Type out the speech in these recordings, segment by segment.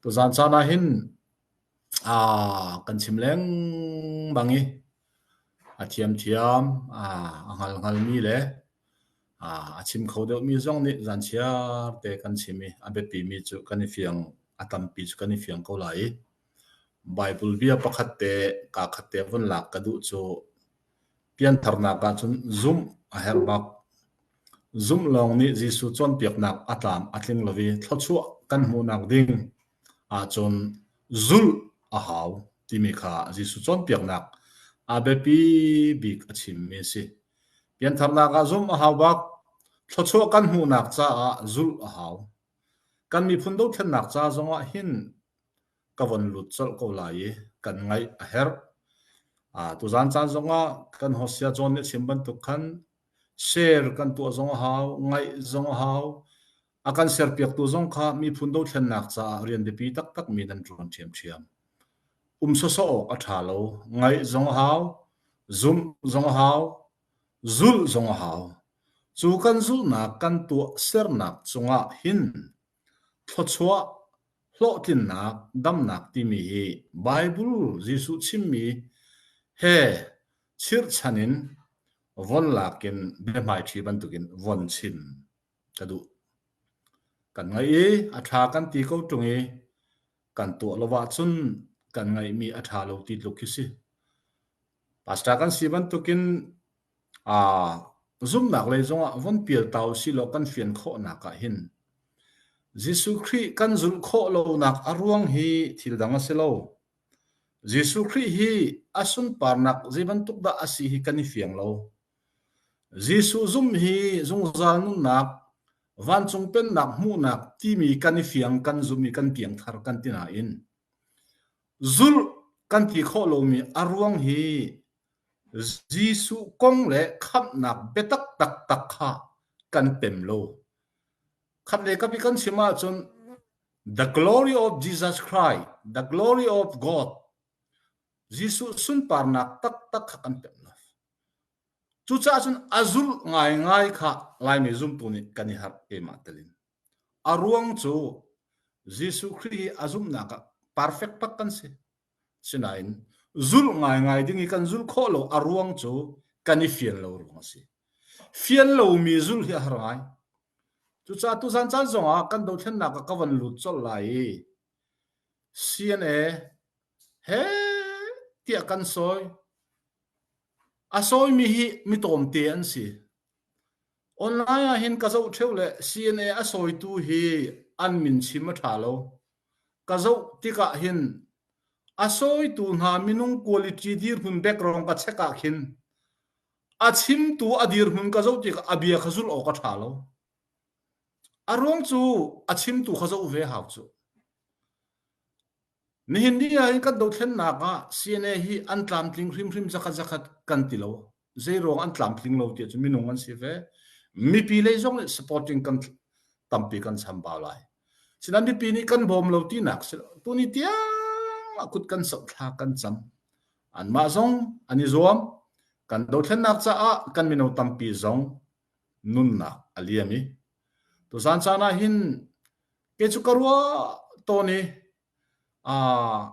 Tuzaan caan ah hin aa kan chim lengmang i a thiamthiam aa a hngal hngalmi le aa a chim kho deuhmi zong nih zanchiar te kan chim i a biapimi cu kan i fiang a tampi cu kan i fiang ko lai i Baibal bia pakhat te kaa khat te vun lak ka duh cu piantharnak ahcun zumh a herh bak. Zumh lawng nih Jesuh cawnpiaknak a tlam a tling lo i thluachuah kan hmuhnak ding ahcun zulh a hau timi kha Jesuh cawnpiaknak a biapi bik a chimmi a si. Piantharnak ah zumh a hau bak. Thluachuah kan hmuhnak caah zulh a hau. Kan miphun dothlennak ca zongah hin ka von lut colh ko lai i kan ngaih a herh. Tuzaan caan zongah kan Hosea John nih a chim bantuk khan share kan tuah zong a hau, ngaih zong a hau. A kan serpiaktu zong kha miphun dothlennak caah rian biapi taktakmi nan ṭuan ṭhiamṭhiam. Um sawsawh awk a ṭha lo. Ngaih zong a hau, zumh zong a hau, zulh zong a hau. Cu kan zulhnak kan tuahsernak cungah hin thluachuah hlawhtlinnak, damnak timi hi Baibal Jesuh chimmi he chirhchan in von lak in biahmaiṭhi bantukin von chim ka duh. Kan ngaih i a ṭha kan ti ko ṭung i kan tuah lo ahcun kan ngaihmi a ṭha lo ti tluk khi si. Pastor kan si bantukin aa zumhnak lei zongah von pial ta usih law kan fian khawhnak ah hin Jesuh Khrih kan zulh khawh lonak a ruang hi thil dang a si lo. Jesuh Khrih hi a sunparnak zei bantuk dah a si hi kan i fiang lo. Jesuh zumh hi zungzal nunnak, vancung pennak hmuhnak timi kan i fiang, kan zum i kan piangthar kan ti nain zulh kan ti khawh lomi a ruang hi Jesuh kong le khamhnak biatak taktak kha kan pem lo. Khat le kap i kan chim ahcun the glory of Jesus Christ, the glory of God, Jesuh sunparnak taktak kha kan pem lo. Cucaah cun a zulh ngaingai kha Laimi zumtu nih kan i harh keimah telin. A ruang cu Jesuh Khrih hi a zumhnak ah perfect bak kan si. Sinain zulh ngaingai ding i kan zulh khawh lo a ruang cu kan i fian lo ruang a si. Fian lomi zulh hi a har ngai. Cucaah tuzan caan zongah kan dothlennak ah ka van lut colh lai i CNA he tiah kan sawi. A sawimi hi mi tlawmte an si. Online ah hin ka zoh ṭheo le CNA a sawitu hi an min chim a ṭha lo. Ka zoh tikah hin a sawitu hna minung quality dirhmun background ka check ah khin a chimtu a dirhmun ka zoh tikah a bia kha zulh awk a ṭha lo. A ruang cu a chimtu kha zoh ve hau cu. Nihin ni ah hin kan dothlennak ah CNA hi an tlamtling hrimhrim zakhat zakhat kan ti lo. Zeiruang an tlamtling lo ti cu minung an si ve. Mipi lei zong nih supporting kan tampi kan chambau lai. Sinain mipi nih kan bawm lo tinak si lo. Tuni tiang a kut kan soh thla kan cam. Anmah zong an i zuam. Kan dothlennak caah kan mino tampi zong nunnak a liam i tuzan caan ah hin kei cu ka ruah tawn i aa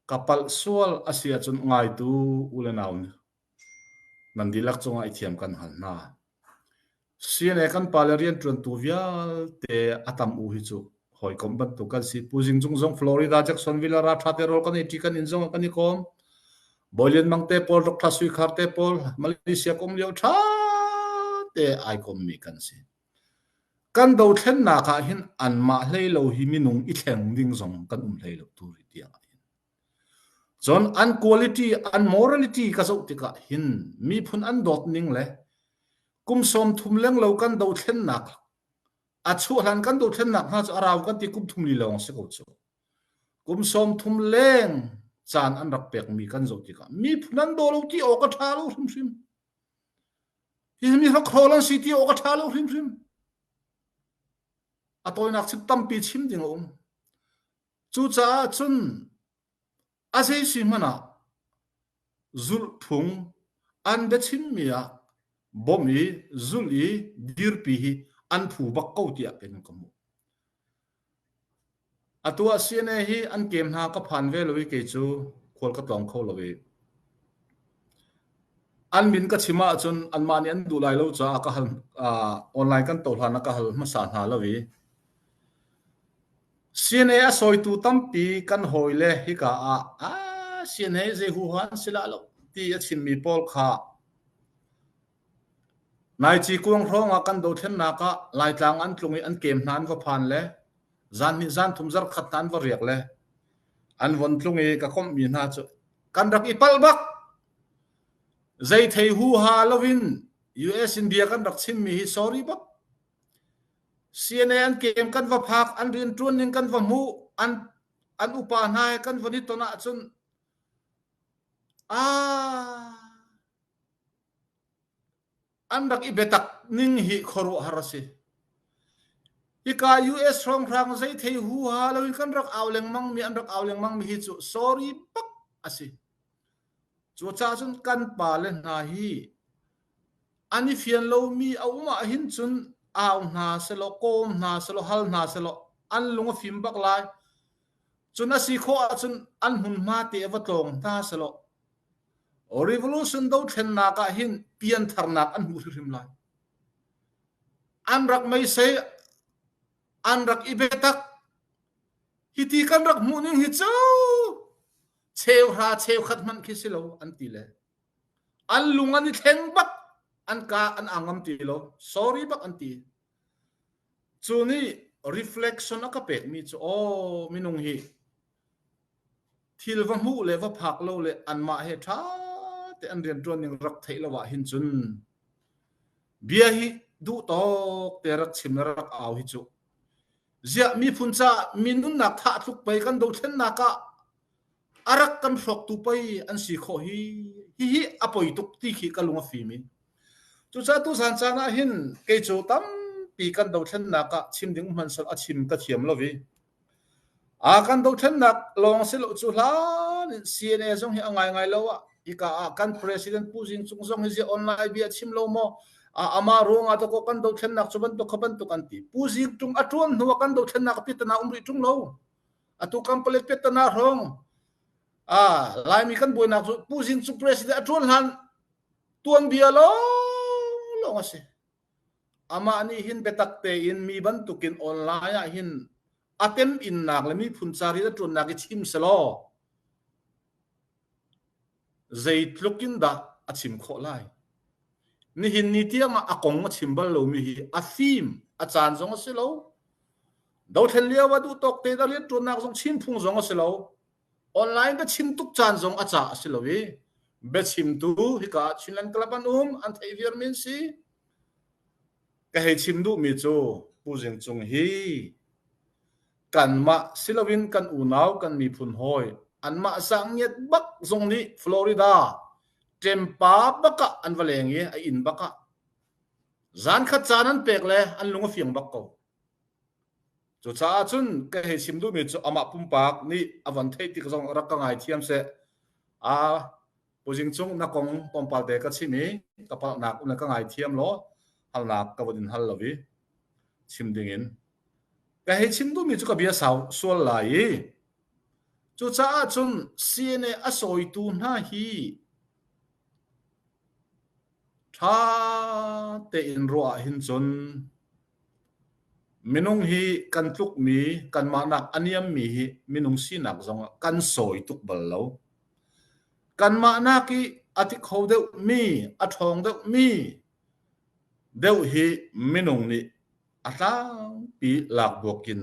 ka palh sual a si ahcun ngaitu u le nau nan dihlak cungah i thiam kan hal hna. CNA kan pale rianṭuantu vialte a tam u hi cu hawikom bantuk kan si. Pu Zing Cung zong Florida Jacksonville ah ralṭha te rawl kan ei ṭi kan inn zong ah kan i kawm. Bawi Lian Mang te pawl, Dr. Sui Khar te pawl, Malaysia kom lio ṭha te ai kommi kan si. Kan dothlennak ah hin anmah hlei lo hi minung i thleng ding zong kan um hlei lo tu rih tiang ah hin. Cun an quality, an morality ka zoh tikah hin miphun an dawt ning le kum 30 leng lo kan dothlennak a chuah hlan kan dothlennak hna cu a rau kan ti kum thum li lawng si ko cu. Kum 30 leng caan an rak pekmi kan zoh tikah miphun an daw lo ti awk a ṭha lo hrimhrim. Hi mi hrokhrawl an si ti awk a ṭha lo hrimhrim. A tawinak chim tampi chim ding a um. Cucaah cun a zei si hmanh ah zulhphung an biachimmi ah bawmh i zulh i dirpi hi an phu bak ko tiah kei ka hmuh. Atu ah CNA hi an kem hna ka phan ve lo i kei cu khual ka tlawng kho lo i an min ka chim ahcun anmah nih an duh lai lo caah ka hal online kan to hlan ah ka hal hmasa hna lo i CNA a sawitu tampi kan hawile hika ah ah CNA zei huha an si lah lo ti a chimmi pawl kha Naici kuang hrawng ah kan dothlennak ah Laitlang an tlung i an kem hna an va phan le zan hnih zan thum zarkhat hna an va riak le an von tlung i ka komhmi hna cu kan rak i palh bak. Zei thei huha loin US in bia kan rak chimmi hi sorry bak. CNA an kem kan va phak, an rianṭuan ning kan va hmuh, an an upa hna he kan von i ton ahcun ah An rak i biatak ning hi khuaruahhar a si. Hika US hrawnghrang zei thei huha loin kan rak au lengmang mi an rak au lengmang mi hi cu sorry bak a si. Cucaah cun kan pale hna hi an i fian lomi a um ahhin cun au hna selaw, kawm hna selaw, hal hna selaw an lung a fim bak lai. Cun a si khawh ahcun an hmunhma te va tlawng hna selaw Revolution dothlennak ah hin piantharnak an hmu hrimhrim lai. An rak meisei, an rak i biatak. Hiti kan rak hmuh ning hi cu cheuhra cheukhat hmanh khi si lo an ti le. An lung an i thleng bak, an ka an angam ti lo. Sorry bak an ti. Cu nih reflection a ka pekmi cu aw minung hi Thil va hmuh le va phak lo le anmah he ṭha te an rianṭuan ning rak theih lo ah hin cun bia hi duh tawk te rak chim le rak au hi cu ziah miphun caah mi nunnak thah tluk pei kan dothlennak ah a rak kan hrawktu pei an si khawh hi hihi a poi tuk ti khi ka lung a fim i cucaah tuzan caan ah hin kei cu tampi kan dothlennak ah chim ding hmansal a chim ka thiam lo i A kan dothlennak lawng si lo cu hlan in CNA zong hi a ngaingai lo ah hika ah kan president Pu Zing Cung zong hi ziah online bia chim lo maw amah ruang ah dakaw kan dothlennak cu bantuk kha bantuk an ti. Pu Zing Cung a ṭuan hnu ah kan dothlennak pitana um rih ṭung lo. Atu kan palek pitana hrawng Laimi kan buainak cu Pu Zing Cung president a ṭuan hlan tuanbia lawng lawng a si. Amah nih hin biatak tein mi bantukin online ah hin a temhinnak le miphun ca rian a ṭuannak i chim selaw zeitluk in dah a chim khawh lai. Nihin ni tiangah a kong a chim bal lomi hi a fim, a caan zong a si lo. Dothlen lio ah duhtawk tein a rianṭuannak zong chim phung zong a si lo. Online biachim tuk caan zong a ca a si lo i biachimtu hika ah Chinland Club an um, an theih viarmi an si. Ka hei chim duhmi cu Pu Zing Cung hi kanmah si loin kan unau kan miphun hawi anmah zaangiat bak zong nih Florida Tampa bak ah an va leng i a inn bak ah zan khat caan an pek le an lung a fiang bak ko. Cucaah cun ka hei chim duhmi cu amah pumpak nih a von theih tik zong rak ka ngaithiam seh. Aa Pu Zing Cung na kong tlawmpal te ka chim i ka palhnak um le ka ngaithiam law halnak ka von in hal lo i chim ding in. Ka hei chim duhmi cu ka bia sau sual lai i cucaah cun CNA a sawitu hna hi ṭha tein ruah ah hin cun Minung hi kan tlukmi, kanmah nak a niammi hi minung sinak zongah kan sawi tuk bal lo. Kanmah nak i a ti kho deuhmi, a ṭhawng deuhmi deuh hi minung nih a tlangpi lakbuak in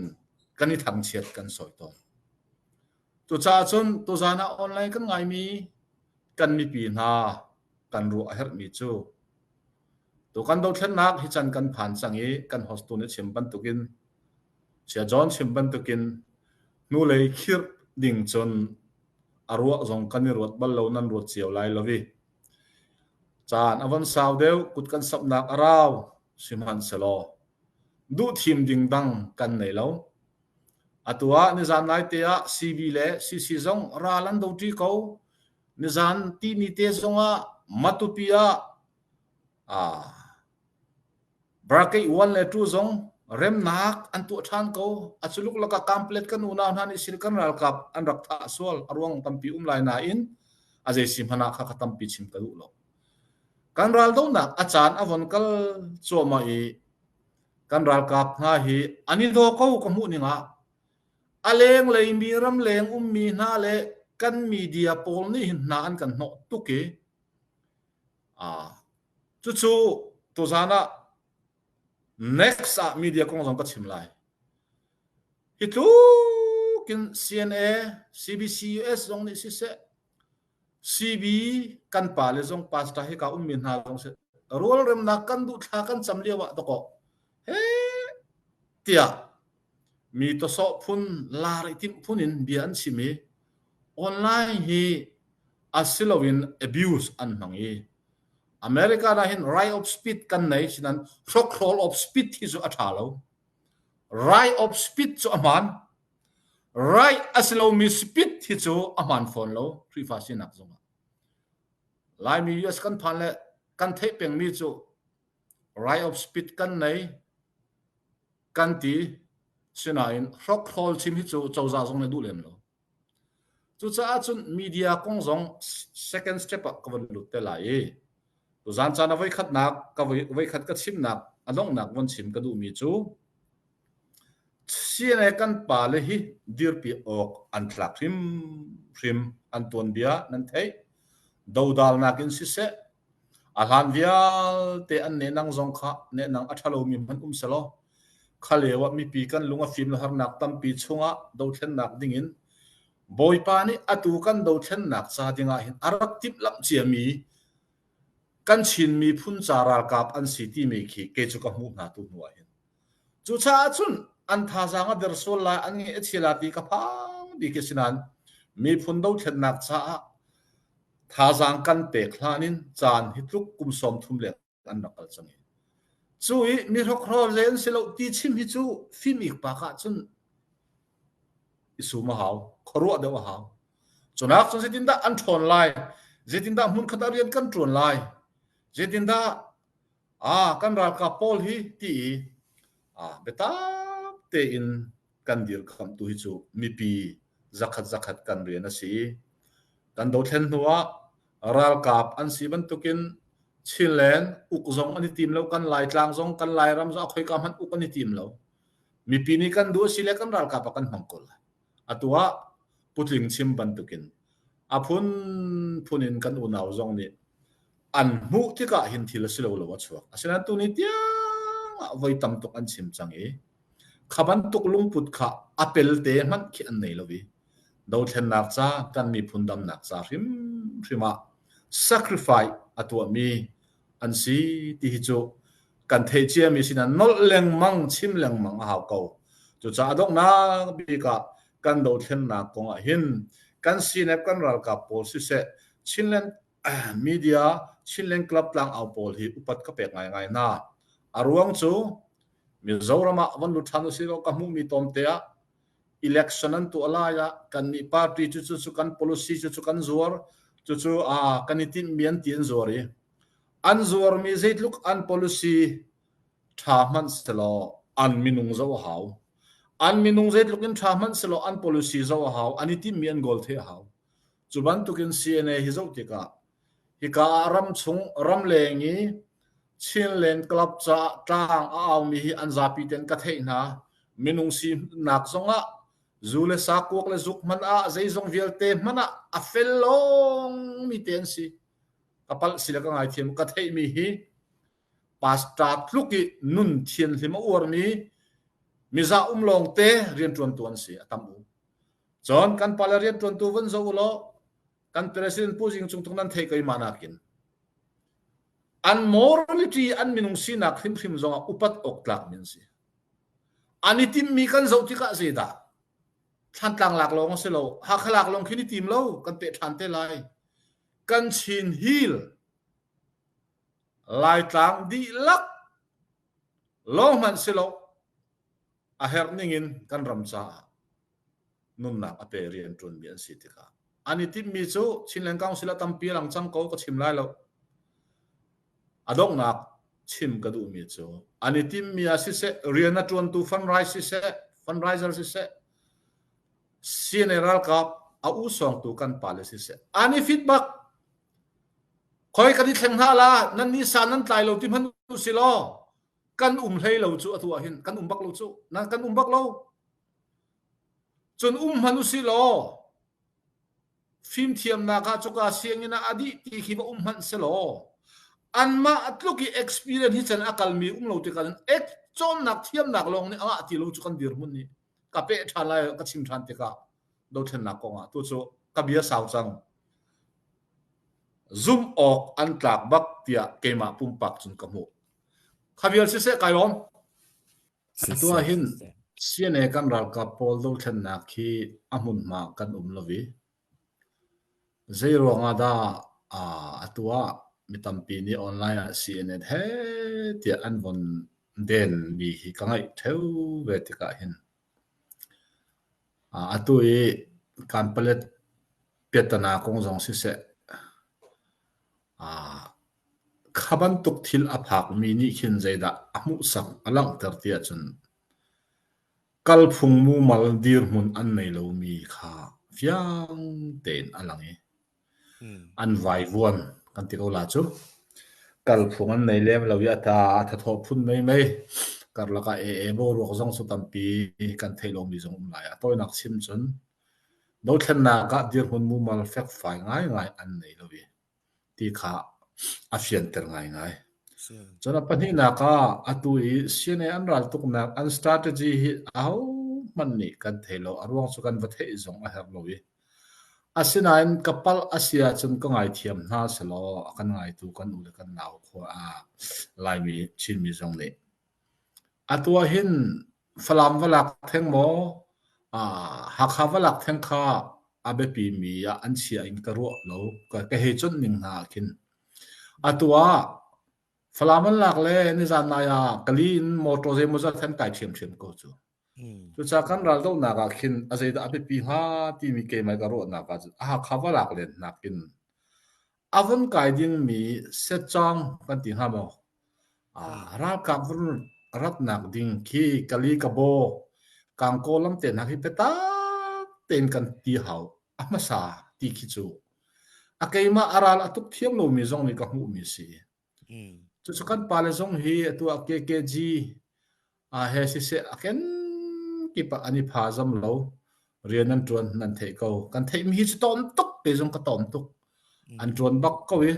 kan i thangchiat kan sawi tawn. Cucaah cun tuzaan ah online kan ngaimi kan mipi hna kan ruah a herhmi cu Tu kan dothlennak hi can kan phan cang i kan host tu nih chim bantukin Saya John chim bantukin hnulei khirh ding cun a ruah zong kan i ruat bal lo nan ruat cio lai lo i caan a von sau deuh kut kan samhnak a rau sihmanhsehlaw duh thim ding dang kan nei lo. Atu ah nizan lai te ah CB le CC zong ral an doṭi ko. Nizan tihni te zongah Matupi ah Bracket 1 le 2 zong Remnak an tuah ṭhan ko. A culuk lakah Kamplet kan unau hna nih sil kan ralkap an rak thah sual a ruang tampi um lai nain a zei si hmanh ah kha kha tampi chim ka duh lo. Kan raldohnak a caan a von kal cuahmah i kan ralkap hna hi an i daw ko ka hmuh ning ah a lenglei mi ramleng ummi hna le kan media pawl nih hin hna an kan hnawh tuk i cucu tuzaan ah Next ah media kong zong ka chim lai. Hi tluk in CNA, CBCUS zong nih siseh, CB kan pa le zong pastor hika ummi hna zong si rualremnak kan duh thla kan cam lio ah dakaw he tiah mi tosawh phun lar i timh phun in bia an chim i online hi a si loin abuse an hmang i America ah hin right of speed kan nei sinan hrokhrol of speed hi cu a ṭha lo. Right of speed cu a hmaan. Right a si lomi speed hi cu a hmaan fawn lo Khrihfa sinak zongah. Laimi US kan phan le kan theih pengmi cu right of speed kan nei kan ti sinain hrokhrol chim hi cu cozah zong nih duh lem lo. Cucaah cun media kong zong second step ah ka von lut te lai i tuzaan caan a voikhatnak ka voikhat ka chimnak a donghnak von chim ka duhmi cu CNA kan pale hi dirpi awk an tlak hrimhrim an tuanbia nan theih dodalnak in siseh A hlan vialte an nehnang zong kha nehnang a ṭhalomi hmanh um selaw kha lio ah mipi kan lung a fim le harnak tampi chungah dothlennak dingin Bawipa nih atu kan dothlennak ca dingah hin a rak timhlamh ciami kan Chin miphun ca ralkap an si timi khi kei cu ka hmuh hna tu hnu ah hin. Cucaah cun an thazaang a der sual lai, an ngeih a chia lai ti ka phang bik i sinain miphun dothlennak caah Thazaang kan pek hlan in caan hi tluk kum 30 leng an rak kal cang i cu i mi hrokhrawl le an si lo ti chim hi cu fim ik pak ahcun i sum a hau, khuaruah deuh a hau. Cunak cun zeitindah an ṭhawn lai, zeitindah hmunkhat ah rian kan ṭuan lai, zeitindah ah kan ralkap pawl hi ti i ah biatak tein kan dirkamhtu hi cu mipi zakhat zakhat kan rian a si. Kan dothlen hnu ah ralkap an si bantukin Chinland uk zong an i tim lo, kan Laitlang zong, kan Lairam zong a khoika hmanh uk an i tim lo. Mipi nih kan duh a si le kan ralkap ah kan hmang ko lai. Atu ah putling chim bantukin a phunphun in kan unau zong nih an hmuh tikah hin thil a si lo lo a chuak. Asinain tuni tiang ah voi tam tuk an chim cang i kha bantuk lungput kha a pelte hmanh khi an nei lo i dothlennak ca kan miphun damnak ca hrimhrim ah sacrifice a tuahmi an si ti hi cu kan theih ciami sinah nolh lengmang chim lengmang a hau ko. Cucaah a donghnak bik ah kan dothlennak kong ah hin kan CNF kan ralkap pawl siseh Chinland media Chinland Club tlangau pawl hi upat ka pek ngaingai hna. A ruang cu Mizoram ah van lut ṭhan usih law ka hmuhmi tlawmte ah election an tuah lai ah kannih party cu cu kan policy cu cu kan zuar cucu kan i tinhmi an ti an zuar i an zuarmi zeitluk an policy ṭha hmanh selaw an minung zoh a hau. An minung zeitluk in ṭha hmanh selaw an policy zoh a hau, an i timhmi an goal theih a hau. Cu bantukin CNA hi zoh tikah hika ah ramchung ramleng i Chinland Club caah tlang a aumi hi an zapi ten ka theih hna. Minung sinak zongah zu le sa kuak le zuk hmanh ah zeizong vialte hmanh ah a fel lawngmi te an si. Ka palh si le ka ngaithiam ka theihmi hi pastor tluk i nun thianhlim a uarmi miza um lawngte rianṭuantu an si a tam u. Cun kan pale rianṭuantu vun zoh u law kan president Pu Zing Cung Tung nan theih keimah nakin an morality an minung sinak hrimhrim zongah upat awk tlak mi an si. An i timmi kan zoh tikah zeidah Thlantlang lak lawng a si lo Hakha lak lawng khin i tim lo kan peh ṭhan te lai. Kan Chin Hill Laitlang dihlak lawng hmanh si lo a herh ningin kan ram caah nunnak a pe rian ṭuanmi an si tikah an i timhmi cu Chinland Council ah tampi a lang cang ko ka chim lai lo. A donghnak. Chim ka duhmi cu an i timmi ah siseh, rian a ṭuantu fundraise siseh, fundraiser siseh, CNA ralkap a u sawngtu kan pale siseh, an i fit bak. Khoi kan i thleng hna la, nan nih sa nan tlai lo ti hmanh u si law, kan um hlei lo cu atu ah hin kan um bak lo cu, nan kan um bak lo. Cun um hmanh u si law, Fimthiamnak ah cuka sianginn ah a dih ti khi va um hmanh selaw anmah tluk i experience hi can a kalmi um lo tikah cun cawnnak thiamnak lawng nih a ngah ti lo cu kan dirhmun nih ka peh ṭhan lai ka chim ṭhan tikah dothlennak kongah tu cu ka bia sau cang. Zumh awk an tlak bak tiah keimah pumpak cun ka hmuh. Kha vial siseh kai lawm. Atu Siseh, ahhin siseh. CNA kan ralkap pawl dothlennak hi a hmunhma kan um lo i zeiruang ah dah atu ah mi tampi nih online ah CNN he tiah an von denmi hi ka ngaih ṭheo ve tikah hin atu i Kanpalet piahtana kong zong siseh Kha bantuk thil a phakmi nih khin zeidah a hmuhsak a langhter ti ahcun kalphung mumal dirhmun an nei lomi kha fiang tein a lang i an vaivuan kan ti ko la cu. Kalphung an nei lem lo i a ta a thathawh phun meimei. Karlak ah ee boruak zong cu tampi kan theih lomi zong um lai. A tawinak chim cun dothlennak ah dirhmun mumal fekfai ngaingai an nei lo i ti kha a fianter ngaingai. Cun a pahnihnak ah atu i CNA an raltuknak an strategy hi ahohmanh nih kan thei lo. A ruang cu kan va theih zong a herh lo i asinain ka palh a si ahcun ka ngaithiam hna selaw a kan ngaitu kan u le kan nau khua ah Laimi Chinmi zong nih atu ah hin Falam va lak theng maw, Hakha va lak theng kha a biapimi ah an chia in ka ruah lo. Ka hei cuanh ning hna ah khin. Atu ah Falam an lak le nizan nai ah Kali in motor zeimawzat an kai ṭhiamṭhiam ko cu. Cucaah kan raldohnak ah khin a zeidah a biapi hnga timi keimah ka ruahnak ah cun Hakha va lak len nakin a von kai dingmi setcawng kan ti hnga maw Ralkap ratnak ding khi Kali Kabaw Kangkaw lam te hna khi biatak tein kan ti hau. A hmasa ti khi cu a keimah a ral a tuk thiam lomi zong nih ka hmuhmi a si. Cucu kan pale zong hi atu ah KKG he siseh a kenkip ah an i pha zam lo. Rian an ṭuan nan theih ko. Kan theihmi hi cu tawm tuk te zong ka tawm tuk. An ṭuan bak ko i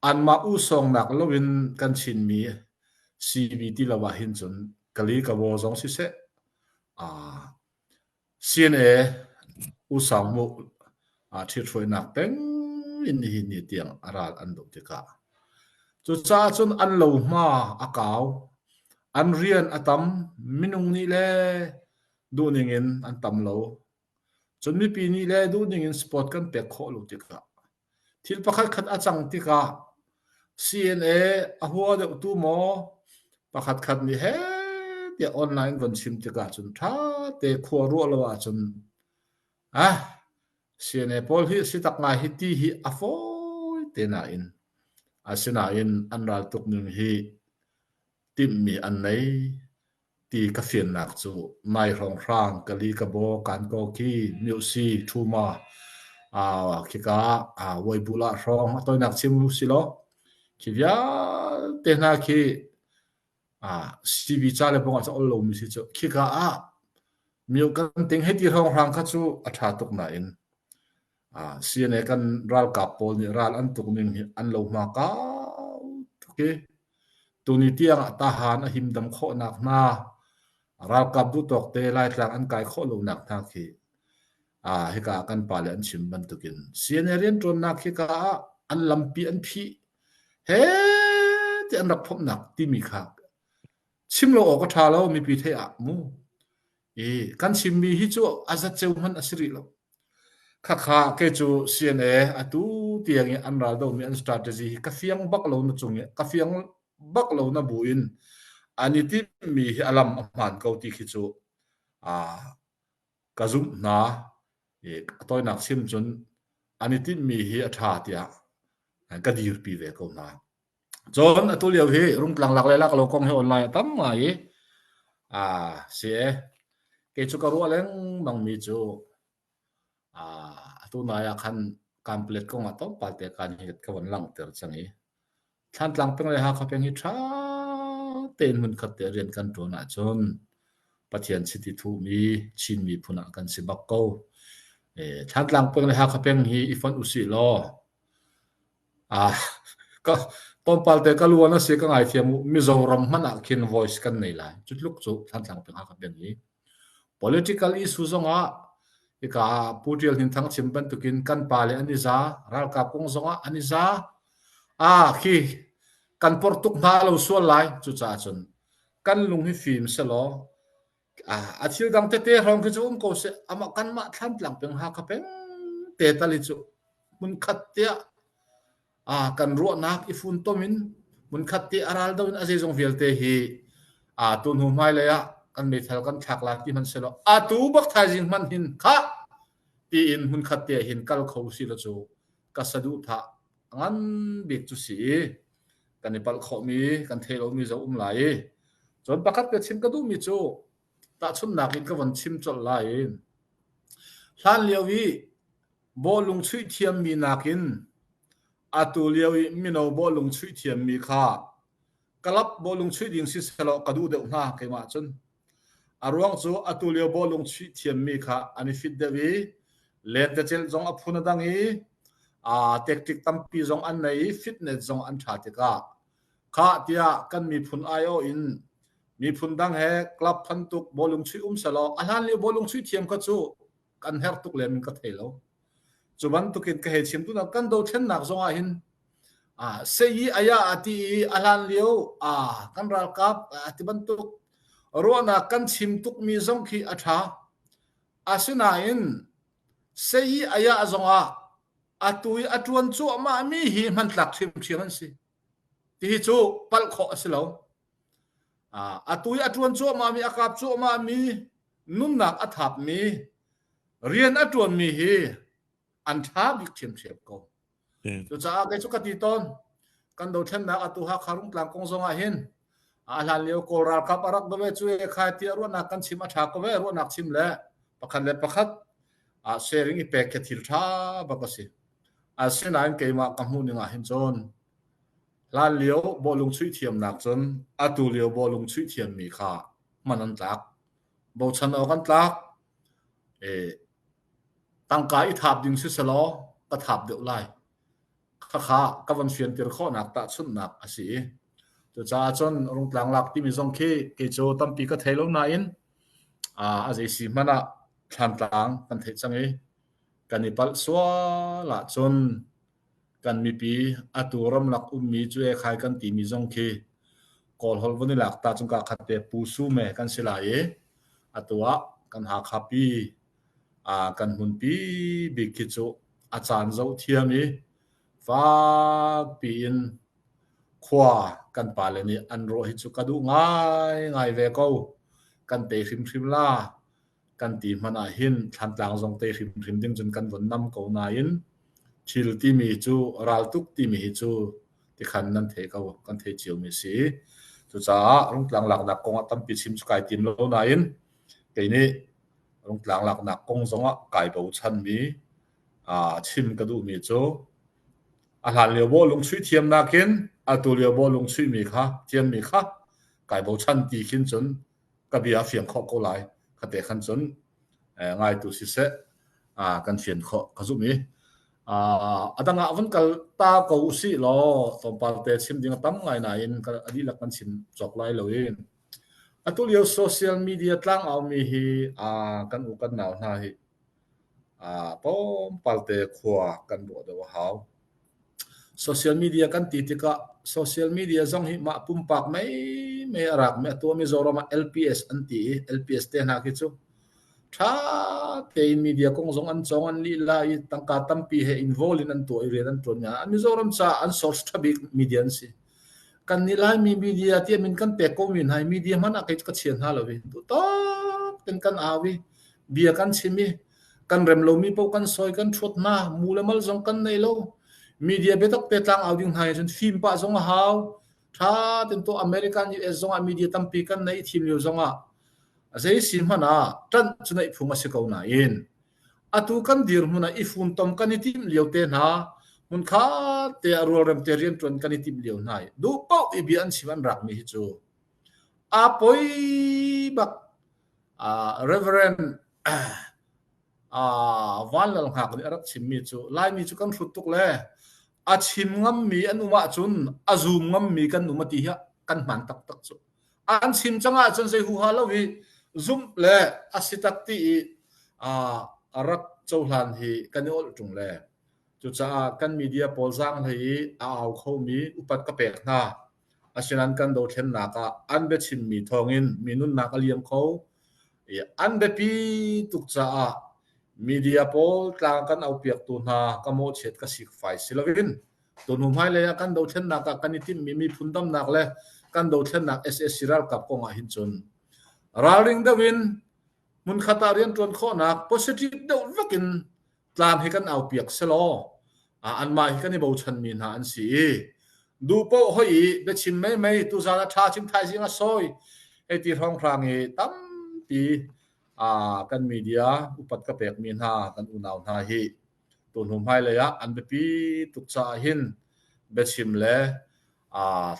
anmah usawngnak loin kan Chinmi CB ti lo ah hin cun Kali Kabaw zong siseh CNA usang mu ṭhithruainak peng in nihin ni tiang a ral an doh tikah cucaah cun an lohma a kau, an rian a tam, minung nih le duhning in an tam lo. Cun mipi nih le duhning in sport kan pek khawh lo tikah thil pakhat khat a cang tikah CNA a hua deuhtu maw pakhat khat nih heh tiah online von chim tikah cun ṭha te khua ruah lo ahcun ah CNA pawl hi si tak ngai hi ti hi a fawi te nain asinain an ral tuk ning hi timhmi an nei ti ka fiannak cu nai hrawnghrang Kali Kabaw Kankaw khi Myosi Thuma khika Weibulah hrawng a toinak chim si law khi vialte hna khi CV ca le bong ah ol lomi si cu khika ah myo kan ting hei ti hrawnghrang kha cu a ṭha tuk nain CNA kan ralkap pawl nih ral an tuk ning hi an lo hma kau tuk i tuni tiang ah tahan a himdam khawhnak hna ralkap duhtawk te Laitlang an kai khawh lonak hna khi hika ah kan pale an chim bantukin CNA rianṭuannak hika ah an lampi an phih he ti an rak phomhnak timi kha chim lo awk a ṭha lo mipi theih ah mu i kan chimmi hi cu a zatceu hmanh a si rih lo. Khakha kei cu CNA atu tiang i an ral domi an strategy hi ka fiang bak lo na cung i ka fiang bak lo na bu in an i timhmi hi a lam a hmaan ko ti khi cu ka zumh hna. I a tawinak chim cun an i timhmi hi a ṭha tiah ka dirpi ve ko hna. Cun atu lio hi Rungtlang lak le lak lo kong hi online a tam ngai i si e. Kei cu ka ruah lengmang mi cu atu nai ah khan Kanpalet kong ah tlawmpal te kaan hi ka von langhter cang i Thlantlang peng le Hakha peng hi ṭha tein hmunkhat te rian kan ṭuan ahcun Pathian chiti thuhmi Chin miphun ah kan si bak ko. Thlantlang peng le Hakha peng hi i fonh usih law ka tlawmpal te ka luan a si ka ngaithiam u. Mizoram hmanh ah khin voice kan nei lai. Cu tluk cu Thlantlang peng Hakha peng hi. Political issue zongah hika ah Pu Ṭial Hnin Thang chim bantukin kan pale an i za, ralkap kong zongah an i za. Ah khi kan porh tuk hna lo sual lai. Cucaah cun kan lung hi fim selaw a thil dang tete hrawng khi cu um ko seh. Amah kanmah Thlantlang peng Hakha peng te tal hi cu hmunkhat tiah kan ruahnak i funtom in hmunkhat te a ral do in a zeizong vialte hi tu hnu hmailei ah kan meithal kan thlak lai ti hmanh selaw atu bak thaizing hmanh hin khah tiin hmunkhat te hin kal kho si lo cu ka saduhthah ngan bik cu si i kan i palh khawhmi kan thei lomi zo um lai i cun pakhat ka chim ka duhmi cu tahchunhnak in ka von chim colh lai i hlan lio i Bawlung chuih thiammi nakin atu lio i mino bawlung chuih thiammi kha club bawlung chuih ding sisehlaw ka duh deuh hna keimah cun. A ruang cu atu lio bawlung chuih thiammi kha an i fit deuh i lentecelh zong a phun a dang i aa tactic tampi zong an nei i fitness zong an ṭha tikah khah tiah kan miphun aiawh in miphun dang he club phantuk bawlung chuih um selaw a hlan lio bawlung chuih thiam kha cu kan herh tuk lem in ka thei lo. Cu bantukin ka hei chim tu kan dothlennak zong ah hin sei aya a ti i a hlan lio kan ralkap a ti bantuk ruahnak kan chim tukmi zong khi a ṭha. Asinain sei aya zong ah atu i a ṭuan cuahmah mi hi hmantlak ṭhiamṭhiam an si. Tihi cu palh khawh a si lo. Atu i a ṭuan cuahmah mi, a kap cuahmah mi, nunnak a thapmi, rian a ṭuanmi hi an ṭha bik ṭhiamṭhiam ko. Cucaah kei cu ka ti tawn, kan dothlennak atu Hakha Rungtlang kong zong ah hin a hlan lio Kawl ralkap a rak dove cu e khai tiah ruahnak kan chim a ṭha ko ve ruahnak chim le pakhat le pakhat sharing i pek khi thil ṭha bak a si. Asinain keimah ka hmuh ning ah hin cun hlan lio bawlung chuih thiamnak cun atu lio bawlung chuih thiammi kha hman an tlak. Bochan awk an tlak. Tangka i thap ding siselaw ka thap deuh lai. Khakha ka van fianter khawhnak tahchunhnak a si i cucaah cun Rungtlang lak timi zong khi kei cu tampi ka thei lo nain a zei si hmanh ah Thlantlang kan theih cang i kan i palh sual ahcun kan mipi atu ramlak ummi cu e khai kan timi zong khi Kawl holh vun i lak ta cun ka khat te pu su me kan si lai i atu ah kan Hakha pi kan hmunpi bik khi cu a caan zoh thiam i fakpi in khua kan pale nih an rawh hi cu ka duh ngaingai ve ko. Kan tei hrimhrim la. Kan ti hmanh ah hin Thlantlang zong tei hrimhrim ding cun kan von nam ko nain thil timi cu raltuk timi hi cu tikhan nan thei ko kan thei ciomi si. Cucaah Rungtlang laknak kong ah tampi chim cu kai tim lo nain kei nih Rungtlang laknak kong zongah kai bochanmi chim ka duhmi cu a hlan lio bawlung chuih thiamnak in atu lio bawlung chuihmi kha thiammi kha kai bochan ti khin cun ka bia a fiang khawh ko lai. Khate khan cun ngaitu siseh kan fian khawh ka zumh i a dang ah vun kal ta ko usih law tlawmpal te chim ding a tam ngai nain a dihlak kan chim cawk lai lo i atu lio social media tlangaumi hi kan u kan nau hna hi tlawmpal te khua kan ruah deuh a hau. Social media kan ti tikah social media zong hi mah pumpak meimei a rakmi a tuah Mizoram ah LPS an ti i LPS te hna khi cu ṭha tein media kong zong an cawng an lihla i tangka tampi he involve in an tuah i rian an ṭuan mi Mizoram caah an source ṭha bik media an si. Kan nih Laimi media tiah min kan pek ko mi hna hi media hmanh ah kei cu ka chia hna lo i duhtawk ten kan au i bia kan chim i kan rem lomi paoh kan sawi kan ṭhuat hna mu le mal zong kan nei lo. Media biatak te tlang au ding hna hi cun fim pah zong a hau. Ṭha ten to American US zongah media tampi kan nei thim lio zongah zei si hmanh ah ṭanh cu neih phung a si ko nain atu kan dirhmun ah i funtom kan i timh lio te hna hmunkhat te ah rualrem te rianṭuan kan i timh lio hna i duh paoh i bia an chim an rakmi hi cu a poi bak. Reverend Van Lal Hngak nih a rak chimmi cu Laimi cu kan hrut tuk le a chim ngammi an um ahcun a zum ngammi kan um a ti hi kan hmaan taktak cu. An chim cang ahcun zei huha lo i zumh le a si tak ti i a rak cohlan hi kan i olh ṭung le cucaah kan media pawl zaanghlei i a au khomi upat ka pek hna. Asinain kan dothlennak ah an biachimmi thawngin mi nunnak a liam kho. I an biapi tuk caah media pawl tlang kan aupiaktu hna ka mawhchiat ka sikfai si loin tunu hmailei ah kan dothlennak ah kan i timhmi miphun damnak le kan dothlennak SAC ralkap kong ah hin cun ralring deuh in hmunkhat ah rianṭuan khawhnak positive deuh vek in tlang hi kan aupiak selaw anmah hi kan i bochanmi hna an si i duh paoh hoi i biachim meimei tuzaan a ṭha chin thaizing a sawi hei ti hrawnghrang i tampi kan media upat ka pekmi hna kan unau hna hi tuhnu hmailei ah an biapi tuk caah hin biachim le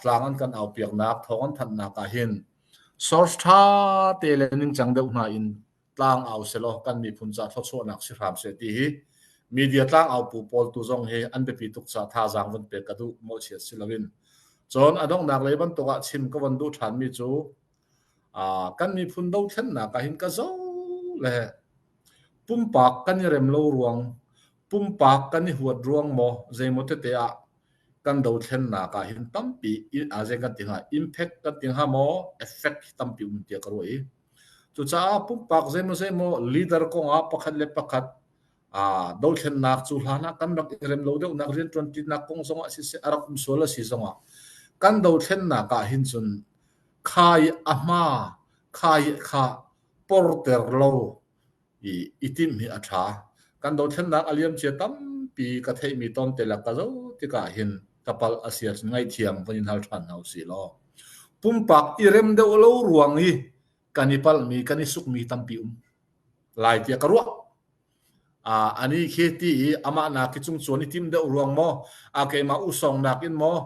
tlang an kan aupiaknak thawng an thanhnak ah hin source ṭha te le ningcang deuh hna in tlang au selaw kan miphun ca thluachuahnak si hram seh ti hi media tlang au pu pawl tu zong hi an biapi tuk ca thazaang von pek ka duh mawhchiat si loin cun a donghnak lei bantuk ah chim ka von duh ṭhan mi cu kan miphun dothlennak ah hin ka zo le pumpak kan i rem lo ruang pumpak kan i huat ruang maw zeimaw tete ah kan dothlennak ah hin tampi zei kan ti hnga impact kan ti hnga maw effect tampi um tiah ka ruah i Cucaah pumpak zeimaw zeimaw leader kongah pakhat le pakhat dothlennak cu hlan ah kan rak i rem lo deuhnak rianṭuanṭinak kong zongah siseh a rak um sual a si zongah kan dothlennak ah hin cun kha i a hma kha i kha porter lo i i timh hi a ṭha. Kan dothlennak a liamcia tampi ka theihmi tawnte le ka zoh tikah hin ka palh a si ahcun ngaihthiam van in hal ṭhan hna usih law pumpak i rem deuh lo ruang i kan i palhmi kan i sukmi tampi um lai tiah ka ruah. Ani khi ti i amah nak khi cungcuan i tim deuh ruang maw a keimah usawng nak in maw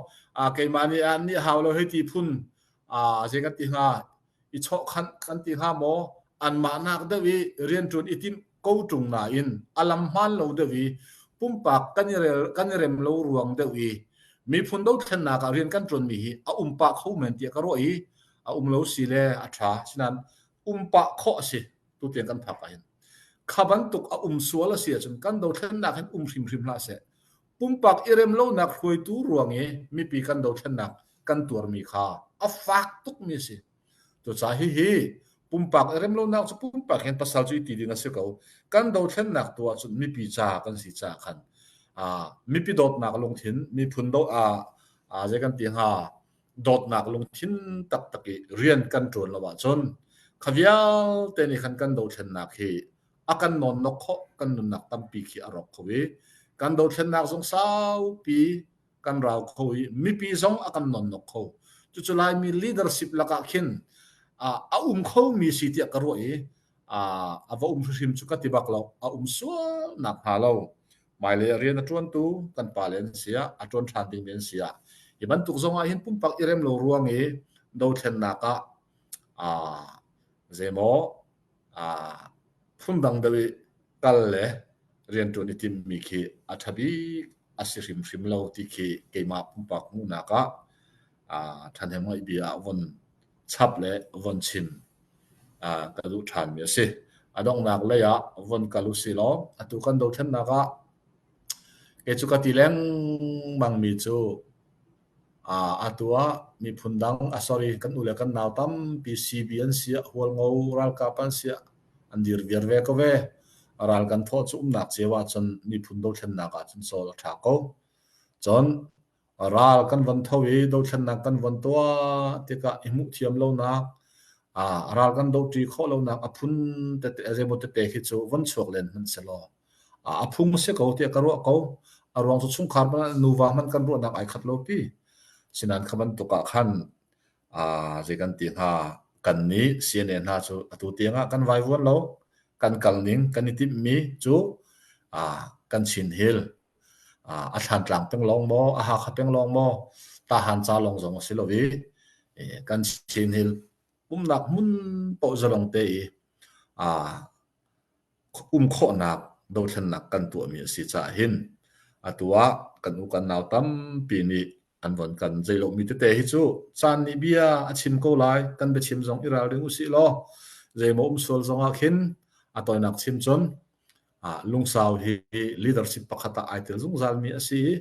a keimah nih an nih hau lo hei ti phun zei kan ti hnga i chawhkhanh kan ti hnga maw anmah nak deuh i rianṭuan i timh ko ṭung nain a lam hmaan lo deuh i pumpak kan i rel kan i rem lo ruang deuh i miphun dothlennak ah rian kan ṭuanmi hi a um pah kho men tiah ka ruah i a um lo si le a ṭha sinain um pah khawh a si tutiang kan phak ahhin kha bantuk a um sual a si ahcun kan dothlennak hin um hrimhrim hlah seh pumpak i rem lonak hruaitu ruang i mipi kan dothlennak kan tuarmi kha a fak tukmi a si. Cucaah hihi pumpak i remlonak cu pumpak hin pasal cu i ti ding a si ko. Kan dothlennak tu ahcun mipi ca kan si caah khan mipi dawtnak lungthin, miphun do zei kan ti hnga, dawtnak lungthin taktak i rian kan ṭuan lo ahcun kha vialte nih khan kan dothlennak hi a kan nawnnok khawh, kan nunnak tampi khi a rawk kho i kan dothlennak zong saupi kan rau kho i mipi zong a kan nonnok kho. Cucu Laimi leadership lakah khin a um khomi si tiah ka ruah i a va um hrimhrim cu ka ti bak lo. A um sual nak hnga lo. Hmailei ah rian a ṭuantu kan pale an si ah, a ṭuan ṭhan dingmi an si ah, hi bantuk zong ah hin pumpak i rem lo ruang i dothlennak ah zeimaw phundang deuh i kal le rianṭuan i timmi khi a ṭha bik a si hrimhrim lo ti khi keimah pumpak hmuhnak ah ṭhahnem ngaih bia ah von chap le von chim ka duh ṭhanmi a si. A donghnak lei ah von kal usih law atu kan dothlennak ah kei cu ka ti lengmangmi cu Atu ah miphun dang, sorry, kan u le kan nau tampi CB an si ah, Hualngo ralkap an si ah, an dir viar ve ko ve. Ral kan thawh cu umnak cio ahcun miphun dothlennak ahcun cawl a ṭha ko. Cun ral kan von tho i dothlennak kan von tuah tikah i hmuh thiam lonak, ral kan doṭi khawh lonak a phun tete, a zeimaw tete khi cu von chuak len hmanh selaw a phung a si ko tiah ka ruah ko. A ruang cu chungkhar hmanh nuva hmanh kan ruahnak ai khat lo pi. Sinain kha bantuk ah khan aa zei kan ti hnga kan nih CNA hna cu atu tiang ah kan vaivuan lo. Kan kal ning kan i timhmi cu aa kan Chin Hill a Thlantlang peng lawng maw, a Hakha peng lawng maw, Tahan ca lawng zong a si lo i kan Chin Hill umnak hmun paoh zalong te i um khawhnak dothlennak kan tuahmi a si caah hin atu ah kan u kan nau tampi nih an von kan zeilomi tete hi cu caan nih bia a chim ko lai kan biachim zong i ralring usih law zeimaw um sual zong ah khin a tawinak chim cun lungsau hi leadership pakhat ah ai tel zungzalmi a si i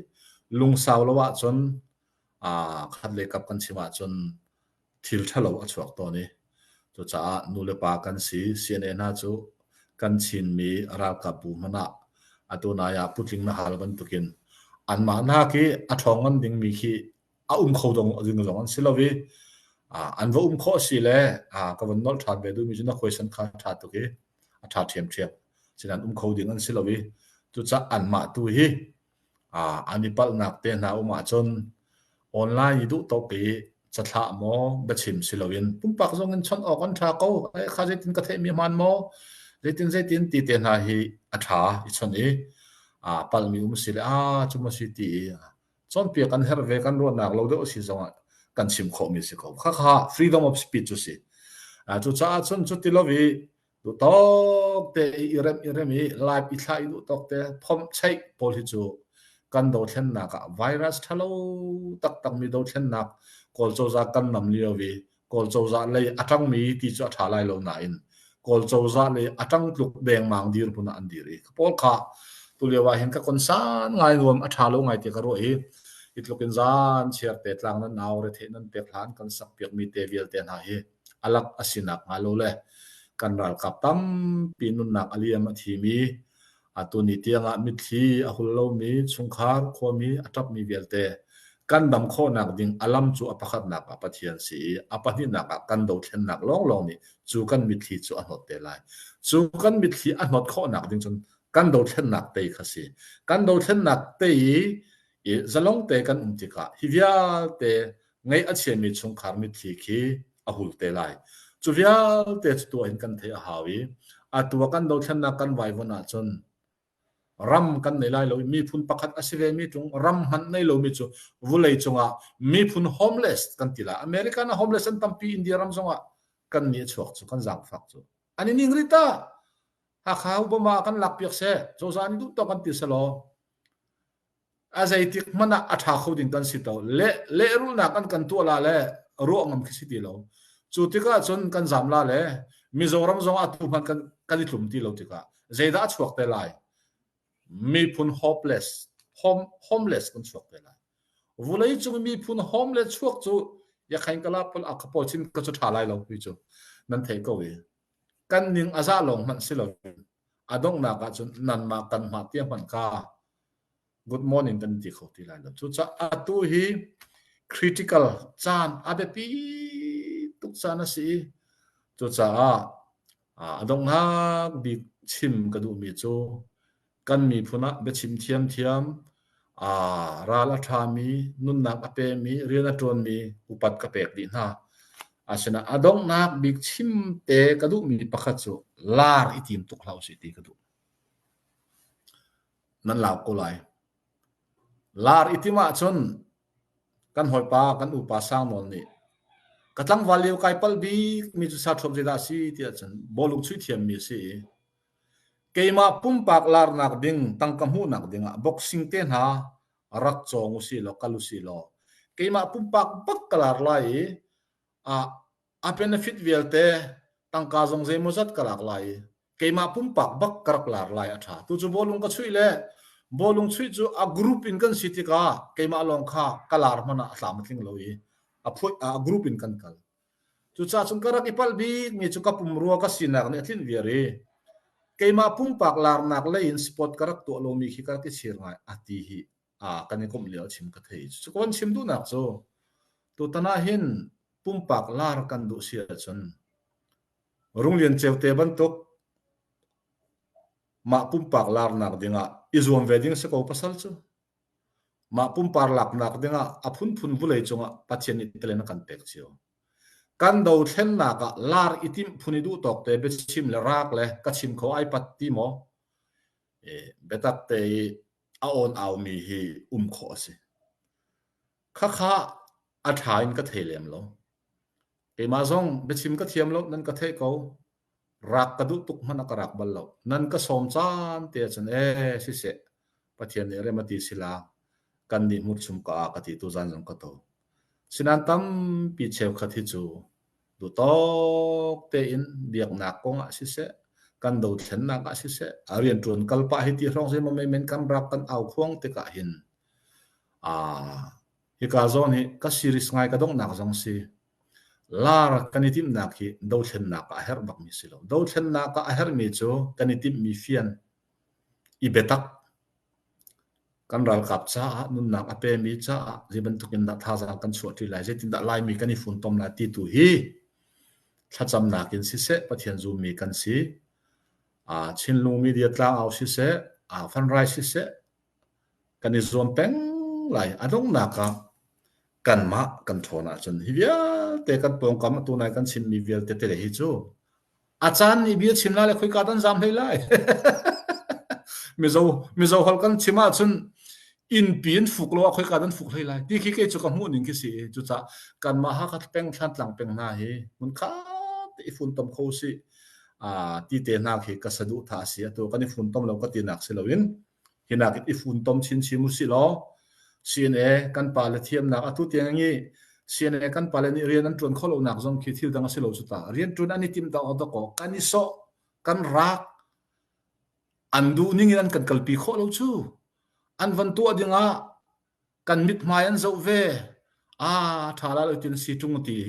lungsau lo ahcun khat le kap kan chim ahcun thil ṭhalo a chuak tawn i cucaah nu le pa kan si CNA hna cu kan Chinmi ralkapbu hmanh ah atu nai ah putling na hal bantukin anmah nak i a ṭhawng ngan dingmi khi a um kho dong ding zong an si lo i an va um khawh si le ka von nolh ṭhan ve duhmi cu na khuaisan kha ṭha tuk i a ṭha ṭhiamṭhiam. Sinain um kho ding an si lo i cucaah anmah tu hi an i palhnak te hna um ahcun online i duh tawk i cathlah maw biachim si loin pumpak zong in chawnh awk an ṭha ko. Eh, kha zeitin ka theihmi hmaan maw? Zeitin zeitin ti te hna hi a ṭha i chawnh i palhmi um si le ah cu maw si ti i cawnpiak an herh ve kan ruahnak lo deuh a si zongah kan chim khawhmi si ko. Khakha freedom of speech cu si. Cucaah cun cuti lo i duhtawk te i rem i rem i live i thlah i duhtawk te phomh cheih pawl hi cu kan dothlennak ah virus ṭhalo taktak mi dothlennak Kawl cozah kan nam lio i Kawl cozah lei a ṭangmi ti cu a ṭha lai lo nain Kawl cozah lei a ṭang tluk dengmang dirhmun ah an dir i pawl kha tulio ah hin ka concern ngai nuam a ṭha lo ngai ti ka ruah i hi tluk in zan chiar te tlang nan nau retheih nan pek hlan kan sak piak mi te vialte hna hi alak a si nak hnga lo le kan ralkap tampi nunnak a liam a thimi Atu ni tiangah mitthli a hul lomi chungkhar khuami a ṭapmi vialte kan dam khawhnak ding a lam cu a pakhatnak ah Pathian si i a pahnihnak ah kan dothlennak lawnglawng nih cu kan mitthli cu a hnawt te lai. Cu kan mitthli a hnawt khawhnak ding cun kan dothlennak tei kha si. Kan dothlennak tei i zalong te kan um tikah hi vialte ngaih a chiami chungkhar mitthli khi a hul te lai. Cu vialte cu tuah in kan theih a hau i atu ah kan dothlennak kan vaivuan ahcun ram kan nei lai lo i miphun pakhat a si ve mi tung ram hmanh nei lomi cu vulei cungah miphun homeless kan ti lai. American ah homeless an tampi India ram zongah kan ni a chuak cu kan zaangfak cu. An i ning rita Hakha Obama kan lak piak seh cozah nih duh tawk kan ti selaw a zeitik hmanh ah a ṭha kho ding kan si to. Le lehrulhnak an kan tuah la le ruah ngam khi si ti lo. Cu tikah cun kan zam la le Mizoram zong atu hmanh kan kan i tlum ti lo tikah zeidah a chuak te lai? Miphun hopeless, home, homeless kan chuak te lai. Vulei cung miphun homeless chuak cu yakhain kala pol a kapo chin ka cu ṭha lai lo pi cu nan thei ko i kan ning a za lawng hmanh si lo a donghnak ah cun nanmah kan mah tia hmanh ka good morning kan ti kho ti lai lo. Cucaah atu hi critical caan a biapi tuk caan a si i cucaah a donghnak bik chim ka duhmi cu kan miphun ah biachim thiamthiam ral a ṭhami nunnak a pemi rian a ṭuanmi upat ka pek dih hna. Asinain a donghnak bik chim te ka duhmi pakhat cu lar i tim tuk hlah usih ti ka duh. Nan lau ko lai. Lar i tim ahcun kan hawipa kan upa Sang Nawl nih ka tlangval lio kai palh bik mi cu sa ṭhuam zeidah a si tiah cun bawlung chuih thiammi a si i keimah pumpak larnak ding tangka hmuhnak dingah boxing te hna rak cawng usih law kal usih law keimah pumpak bak ka lar lai i a benefit vialte tangka zong zeimawzat ka lak lai i keimah pumpak bak ka rak lar lai a ṭha. Tu cu bawlung ka chuih le bawlung chuih cu a group in kan si tikah keimah lawng kha ka lar hmanh ah a tlam a tling lo i a phuih a group in kan kal. Cucaah cun ka rak i palh bik mi cu ka pumrua ka sinak nih a tlinh viar i keimah pumpak larnak lei in sport ka rak tuah lomi khi ka rak i chir ngai a ti hi a kan i komh lio a chim ka thei. Cucu ka van chim duhnak cu tutan ah hin pumpak lar kan duh si ahcun Runglian Ceute bantuk mah pumpak larnak dingah i zuam ve ding si ko pasal cu. Mah pumpar laknak dingah a phunphun vulei cungah Pathian nih talen a kan pek cio. Kan dothlennak ah lar i timh phun i duh tawk te biachim le raak le ka chim kho ai pat ti maw? E, biatak te i a awn aumi hi um khawh a si. Khakha a ṭha in ka thei lem lo. Keimah zong biachim ka thiam lo, nan ka theih ko. Rak ka duh tuk hmanh ah ka rak bal lo. Nan ka sawm caan te ahcun ee siseh Pathian nih rem a ti sila kan nih hmurchum ka ah ka ti tuzan zong ka to. Sinain tampi cheukhat hi cu duhtawk tein biaknak kong ah siseh kan dothlennak ah siseh a rianṭuan kal pah hi ti hrawng zeimaw menmen kan rak kan au khuang tikah hin aa hika zawn hi ka series ngai ka donghnak zong si. Lar kan i timhnak hi dothlennak ah a herh bakmi si lo. Dothlennak ah a herhmi cu kan i timhmi fian, i biatak, kan ralkap caah nunnak a pemi caah zei bantuk in dah thazaang kan chuahṭi lai, zeitindah Laimi kan i funtom lai ti tu hi thlacamnak in siseh Pathian zummi kan si. Chinlung media tlangau siseh, fanrai siseh, kan i zuam peng lai. A donghnak ah kanmah kan ṭhawn ahcun hi vialte kan pawngkam atu nai kan chimmi vialte tete hi cu a caan nih bia chim lai le khoika dan zaam hlei lai. Mizo Mizo holh kan chim ahcun innpi in fuk lo ah khoika dan fuk hlei lai ti khi kei cu ka hmuh ning khi si i cucah kanmah Hakha peng Thlantlang peng hna hi hmunkhat te i funtom kho si ti te hna khi ka saduhthah a si atu kan i funtom lo ka tinak si loin Hinak i funtom chinchin usih law CNA kan pale thiamnak atu tiang i CNA kan pale nih rian an ṭuan khawh lonak zong khi thil dang a si lo cu ta. Rian ṭuan an i timh dawk dawk kan i sawh, kan rak, an duh ning in an kan kalpi khawh lo cu. An van tuah ding ah kan mithmai an zoh ve. Ah, ṭha la lo tin si ṭung ti.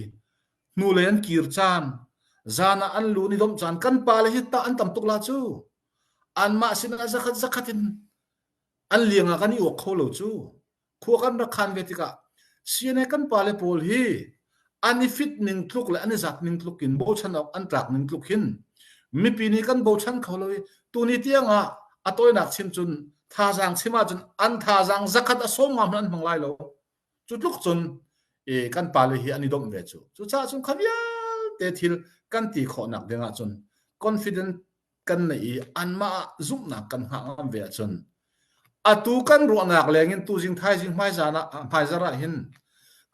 Hnulei an kir caan, zan ah an lu ni domh caan kan pale hi tah an tam tuk la cu. Anmah sinah zakhat zakhat in an liang ah kan i uak kho lo cu. Khua kan rak khan ve tikah CNA kan pale pawl hi an i fit ning tluk le an i zat ning tluk in bochan awk an tlak ning tluk hin mipi nih kan bochan kho lo i tuni tiang ah a tawinak chim cun thazaang chim ahcun an thazaang zakhat a sawm ngam an hmang lai lo. Cu tluk cun e, kan pale hi an i domh ve cu. Cucaah cun kha vialte thil kan ti khawhnak ding ahcun confident kan neih i anmah ah zumhnak kan hngah ngam ve ahcun atu kan ruahnak lengin tuzing thaizing hmaizan ah hmaizar ah hin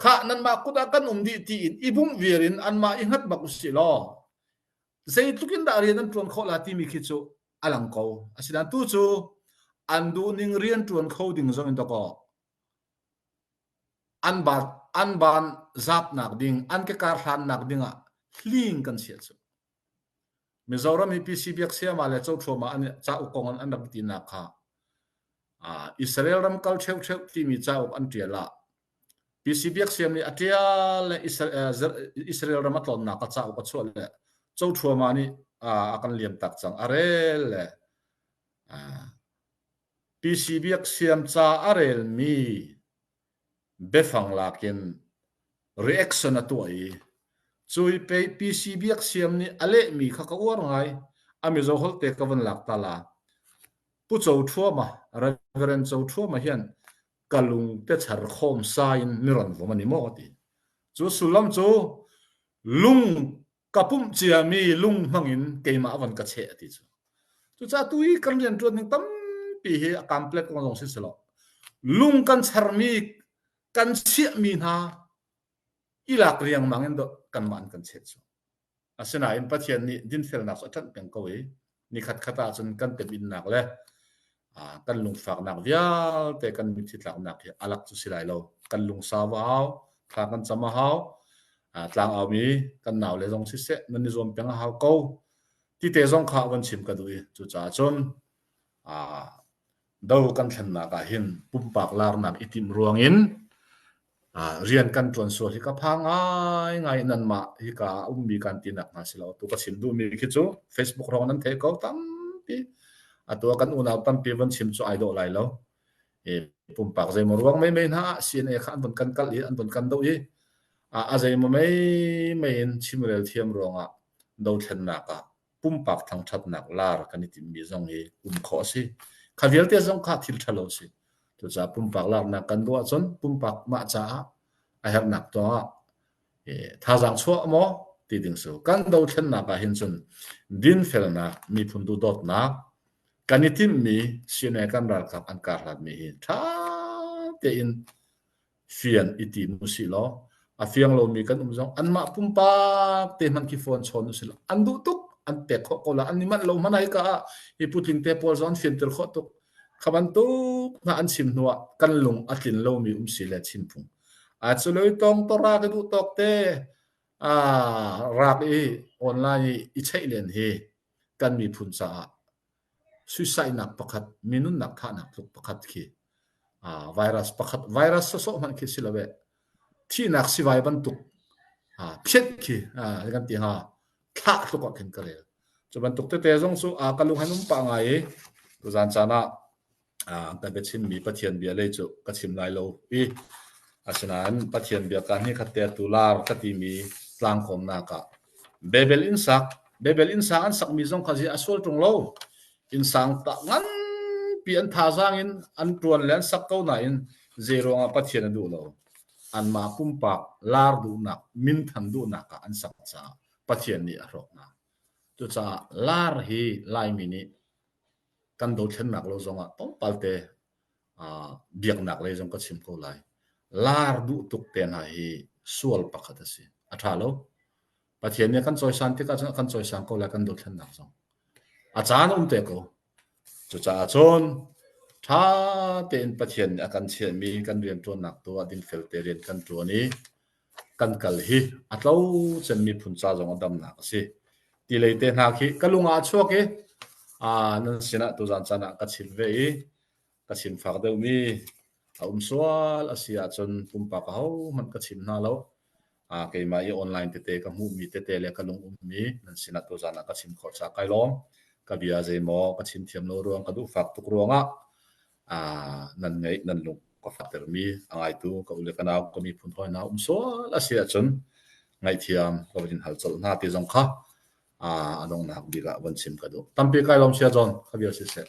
khah nanmah kut ah kan um dih tiin i bungh viar in anmah i hngat bak usih law zeitluk in dah rian an ṭuan khawh la timi khi cu a lang ko asinain tu cu an duhning rian ṭuan kho ding zong in dakaw an ban an ban zapnak ding an ke kar hlannak ding ah hling kan chiah cu Mizoram hi PC Biaksiama le Cothuama an cauk kong an rak tinak kha Israel ram kal ṭheuṭheu timi cauk an ṭial ah PC Biaksiam nih a ṭial le Israel ram a tlawnnak a cauk a chuah le Cothuama nih a kan liam tak cang a rel le PC Biaksiam ca a relmi biafang lak in reaction a tuah i cu i pei PC Biaksiam nih a lehmi kha ka uar ngai. A Mizo holh te ka van lak ta la. Pu Co Ṭhuama, Reverend Co Ṭhuama hian ka lung te char khawm sa in mi ron vom ani maw ti. Cu sullam cu lung ka pumh ciami lung hmang in keimah van ka cheh ti cu. Cucaah tu hi kan rianṭuan ning tampi hi a complex kong zong si selaw lung kan charmi kan chiahmi hna i lak riangmang in kanmah an kan cheh cu. Asinain Pathian nih dinfelnak cu a ṭanh peng ko i nikhat khat ahcun kan teminnak le kan lungfaknak vialte kan mitthli tlaknak hi a lak cu si lai lo. Kan lungsau a hau, thla kan cam a hau, tlangaumi kan naule zong siseh nan i zuam peng a hau ko. Tite zong kha van chim ka duh i cucaah cun do kan thlennak ah hin pumpak larnak i timh ruangin rian kan ṭuan sual hi ka phang ngaingai nanmah hika ah ummi kan tinak hna si lo tu ka chim duhmi khi cu Facebook rong nan theih ko tampi atu ah kan unau tampi van chim cu ai dawh lai lo e pumpak zeimaw ruang mei mei hna ah CNA kha an von kan kal i an von kan doh i a zeimaw mei mei in chimrel thiam ruangah dothlennak ah pumpak thangṭhatnak lar kan i timhmi zong hi um khawh a si. Kha vialte zong kha thil ṭhalo a si. Cucaah pumpak laknak kan duh ahcun pumpak mah caah a herhnak tuah ah thazaang chuah maw ti ding si. Kan dothlennak ah hin cun dinfelnak, miphun duhdawtnak, kan i timhmi CNA kan ralkap an karhlatmi hi ṭha tein fian i tim usih law a fiang lomi kan um zong anmah pumpak te hmanh khi phone chawn usih law an duh tuk an pek khawh ko la an i manh lo hmanh hika ah hi putling te pawl zong an fianter khawh tuk. Kha bantuk hna an chim hnu ah kan lung a tlin lomi um si le chim phung. A culoi tong tora ka duh tawk te a rak i online i i cheih len hi kan miphun caah suicide nak pakhat minunnak thahnak tluk pakhat khi virus pakhat virus sawsawh hmanh khi si lo eh thihnak sivai bantuk phiat khi kan ti hnga thlah tluk ah khin ka rel. Cu bantuk tete zong cu ka lung han um pah ngai i tuzan caan ah ka biachimmi Pathian bia lei cu ka chim lai lo i asinain Pathian bia ka hnih khat te atu lar ka timi tlangkawmnak ah Babel inn sak Babel inn sang an sakmi zong kha zi a sual ṭung lo. Inn sang ta nganpi an thazaang in an ṭuan le an sak ko nain zei ruangah Pathian a duh lo. Anmah pumpak lar duhnak, minthan duhnak ah an sak caah Pathian nih a hrawk hna. Cucaah lar hi Laimi nih kan dothlennak lo zongah tlawmpal te biaknak lei zong ka chim ko lai. Lar duh tuk te hna hi sual pakhat a si. A ṭha lo. Pathian nih a kan cawisan tikah cun a kan cawisan ko lai kan dothlennak zong. A caan a um te ko. Cucaah cun ṭha tein Pathian nih a kan chiahmi kan rianṭuannak tu ah dingfel te rian kan ṭuan i kan kal hi a tlo cem miphun ca zong a damnak a si. Ti lei te hna khi ka lung ah a chuak i nan sinah tuzan caan ah ka chim ve i ka chim fak deuhmi a um sual a si ahcun pumpak ahohmanh ka chim hna lo. Keimah i online tete ka hmuhmi tete le ka lung ummi nan sinah tuzan ah ka chim khawh caah kai lawm. Ka bia zeimaw ka chim thiam lo ruang ka duhfak tuk ruangah nan ngaih nan lung ka faktermi a ngaitu ka u le ka nau ka miphun hawi hna um sual a si ahcun ngaihthiam ka van in hal colh hna ti zong kha a donghnak bik ah van chim ka duh. Tampi kai lawm sia John, ka bia siseh.